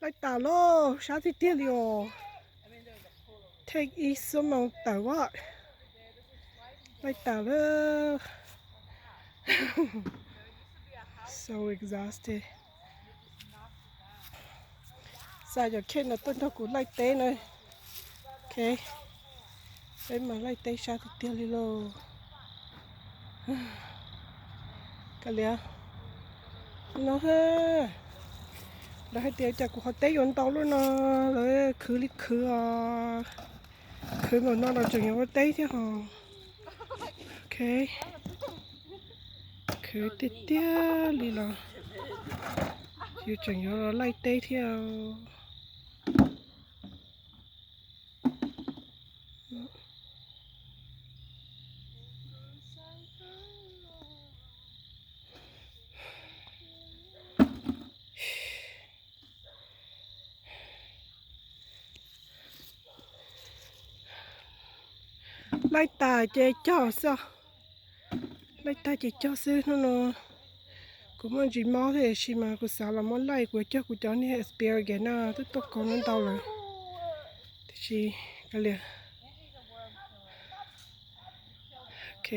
Laij tas lauj, sab tiag tiag li os. Take ib xuab moos tawm as. Laij tas lauj. So exhausted. Xa cov kids no tuaj nrog kuv laij teb na. Ok, peb mas laij teb sab tiag tiag li lauj. Kav liam no, lawv hais tias cas kuv qhov teb yuav ntau luaj no, lawv khwv li khwv os. Khwv npaum no los tseem yuav ua teb thiab hos. Ok, khwv tiag tiag li los yus tseem yuav los laij teb thiab. Laij tas ces cog xwb. Laij tas ces cog xwb hnub no. Kuv muaj ntsis mob thiab, tiam sis mas kuv xav los muab laij, kuv cog kuv cov niag asparagus no twb tuaj kov ntau lawm. Tiam sis kav liam. Ok.